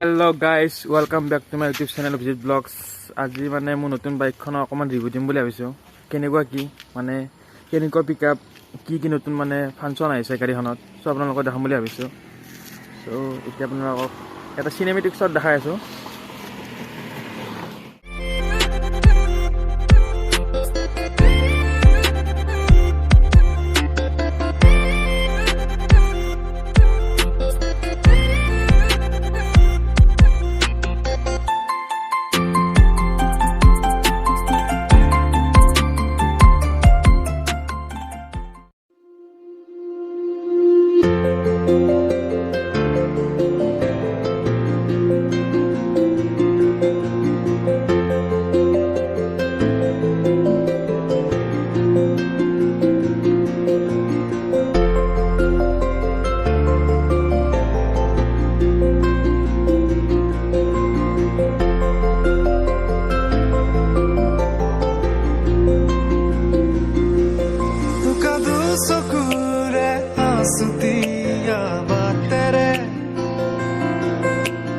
Hello guys, welcome back to my YouTube channel Abhijit Vlogs. আজি মানে মোৰ নতুন বাইকখনৰ অকণমান ৰিভিউ দিম বুলি ভাবিছোঁ। কেনেকুৱা কি মানে কেনেকুৱা পিক আপ, কি কি নতুন মানে ফাংচন আহিছে গাড়ীখনত, চ' আপোনালোকক দেখাম বুলি ভাবিছোঁ। চ' এতিয়া আপোনালোকক এটা চিনেমেটিক শ্বট দেখাই আছোঁ। টোকা দুচকুৰে আছুতীয়া বাটেৰে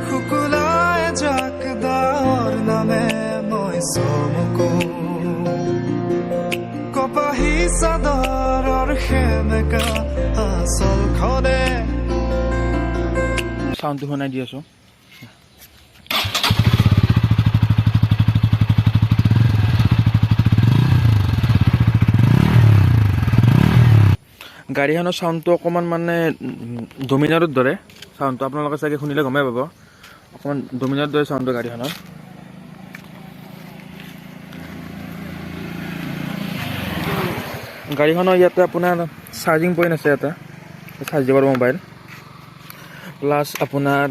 শুকুলাই যাক ডাৱৰ নামে মই চমকো, কপাহী চাদৰৰ সেমেকা আচলখনে। চাউণ্ডটো শুনাই দি আছোঁ। গাড়ীখনৰ চাউণ্ডটো অকণমান মানে ডমিনাৰৰ দৰে চাউণ্ডটো, আপোনালোকে চাগে শুনিলে গমেই পাব, অকণমান ডমিনাৰৰ দৰে চাউণ্ডটো গাড়ীখনৰ। গাড়ীখনৰ ইয়াতে আপোনাৰ চাৰ্জিং পইণ্ট আছে এটা, চাৰ্জ দিব পাৰিব মোবাইল। প্লাছ আপোনাৰ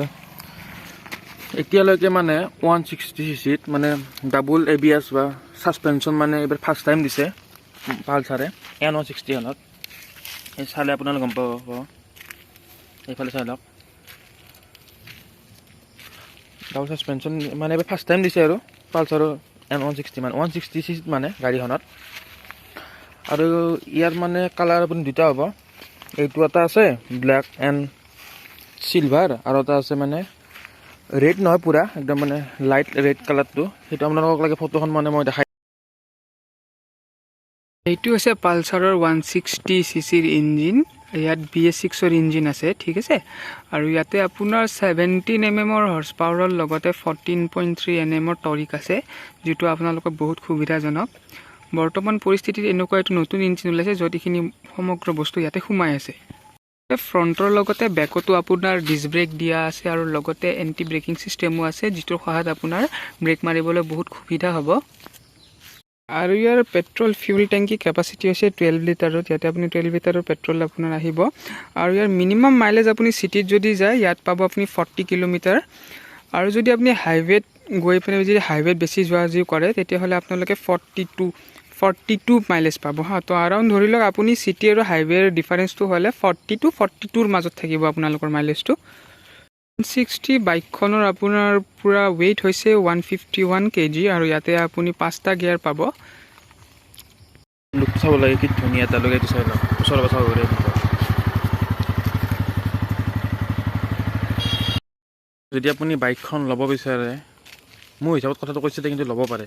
এতিয়ালৈকে মানে 160 চি চিত মানে ডাবুল এবিএছ বা ছাছপেনশ্যন মানে এইবাৰ ফাৰ্ষ্ট টাইম দিছে পালচাৰে এন 160খনত। এই চালে আপোনালোকে গম পাব। এইফালে চাই লওক, ডাবল ছাছপেনশ্যন মানে এইবাৰ ফাৰ্ষ্ট টাইম দিছে আৰু পালচাৰৰ এন 160 মানে 160 চি চিত মানে গাড়ীখনত। আৰু ইয়াৰ মানে কালাৰ আপুনি দুটা হ'ব। এইটো এটা আছে ব্লেক এণ্ড চিলভাৰ আৰু এটা আছে মানে ৰেড নহয়, পূৰা একদম মানে লাইট ৰেড কালাৰটো। সেইটো আপোনালোকক লাগে ফটোখন মানে মই দেখাই এইটো হৈছে পালচাৰৰ 160 চি চিৰ ইঞ্জিন। ইয়াত বিএছ 6ৰ ইঞ্জিন আছে, ঠিক আছে। আৰু ইয়াতে আপোনাৰ 17 এম এমৰ হৰ্চ পাৱাৰৰ লগতে 14.3 এন এমৰ টৰ্ক আছে, যিটো আপোনালোকৰ বহুত সুবিধাজনক। বৰ্তমান পৰিস্থিতিত এনেকুৱা এইটো নতুন ইঞ্জিন ওলাইছে, য'ত এইখিনি সমগ্ৰ বস্তু ইয়াতে সোমাই আছে। ফ্ৰণ্টৰ লগতে বেকতো আপোনাৰ ডিছ ব্ৰেক দিয়া আছে আৰু লগতে এণ্টি ব্ৰেকিং ছিষ্টেমো আছে, যিটোৰ সহায়ত আপোনাৰ ব্ৰেক মাৰিবলৈ বহুত সুবিধা হ'ব। আৰু ইয়াৰ পেট্ৰল ফিউল টেংকি কেপাচিটি হৈছে 12 লিটাৰত। ইয়াতে আপুনি 12 লিটাৰৰ পেট্ৰল আপোনাৰ আহিব। আৰু ইয়াৰ মিনিমাম মাইলেজ আপুনি চিটিত যদি যায়, ইয়াত পাব আপুনি 40 কিলোমিটাৰ। আৰু যদি আপুনি হাইৱেত গৈ পিনে যদি হাইৱেত বেছি যোৱা যি কৰে, তেতিয়াহ'লে আপোনালোকে 42 মাইলেজ পাব। হা, তো আৰাউণ্ড ধৰি লওক আপুনি চিটি আৰু হাইৱেৰ ডিফাৰেঞ্চটো হ'লে 40 টু 42ৰ মাজত থাকিব আপোনালোকৰ মাইলেজটো। 160 বাইকখনৰ আপোনাৰ পূৰা ৱেইট হৈছে 151 কেজি আৰু ইয়াতে আপুনি পাঁচটা গিয়াৰ পাব। লুক চাব লাগে, কি ধুনীয়া এটা লুক। এইটো চাই লওক, ওচৰৰ পৰা চাব পাৰে এনেকুৱা। যদি আপুনি বাইকখন ল'ব বিচাৰে, মোৰ হিচাপত কথাটো কৈছে, কিন্তু ল'ব পাৰে।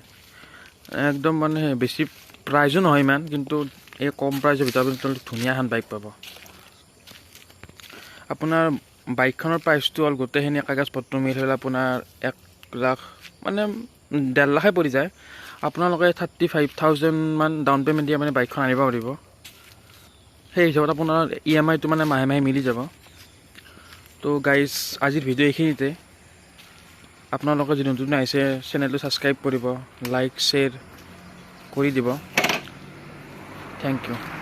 একদম মানে বেছি প্ৰাইজো নহয় ইমান, কিন্তু এই কম প্ৰাইজৰ ভিতৰত আপুনি ধুনীয়া এখন বাইক পাব। আপোনাৰ বাইকখনৰ প্ৰাইচটো হ'ল গোটেইখিনি কাগজ পত্ৰ মিলি হ'লে আপোনাৰ 1 লাখ মানে 1.5 লাখে পৰি যায়। আপোনালোকে 35,000 মান ডাউন পে'মেণ্ট দি মানে বাইকখন আনিব পাৰিব। সেই হিচাপত আপোনাৰ ইএমআইটো মানে মাহে মাহে মিলি যাব। তো গাইজ, আজিৰ ভিডিঅ' এইখিনিতে। আপোনালোকে যদি নতুন আহিছে, চেনেলটো ছাবস্ক্ৰাইব কৰিব, লাইক, শ্বেয়াৰ কৰি দিব। Thank you.